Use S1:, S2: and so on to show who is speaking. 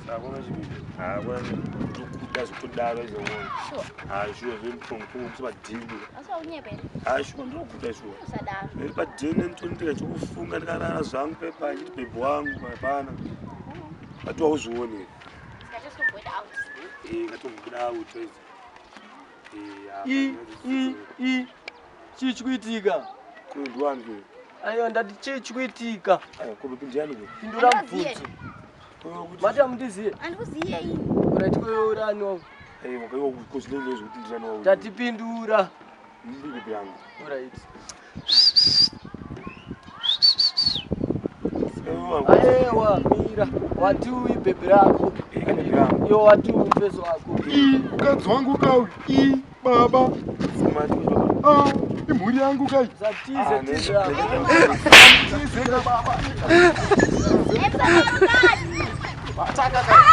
S1: Sakona chibebe. Hakuna ndikuda zvekudaro izvo.
S2: Sure.
S1: Ah, sure zvemupongpo kusadini.
S2: Asi waunyepa here?
S1: Ah, sure ndinokuda sure.
S2: Usadaro.
S1: Ndiri padini nditondika chikufunga ndikarara zvangu pepa chiti bhebhi wangu hapana. But hauzvioni.
S2: Saka just kumboenda out.
S1: Eh, ngatombuda out izvo. Eh, apa.
S3: I i i chii chikuitika?
S1: Kundiwani kuyo.
S3: Aiwa ndati chii chikuitika?
S1: Ayo, ko bhebhi ndiyani kuyo?
S3: Pindura
S2: Handiziye.
S3: mubvunzo. Mati amundiziye?
S2: Handikuziye ini.
S3: Right koyorani wangu.
S1: Eh, wakaiwa kuzvinenge zvekuti ndiyani wangu.
S3: Tatipindura.
S1: Ndi bhebhi yangu.
S3: Right.
S1: Eh,
S3: Aiwa mira. Wati ibhebhi rako.
S1: Eh, bhebhi rangu.
S3: Iwo wati mufeso wako.
S4: I mukadzi wangu kauyu i baba a imhuri yangu kai
S3: Usatize
S1: Ah,
S3: tize yako.
S4: tizeka baba
S2: Emsana mukadzi.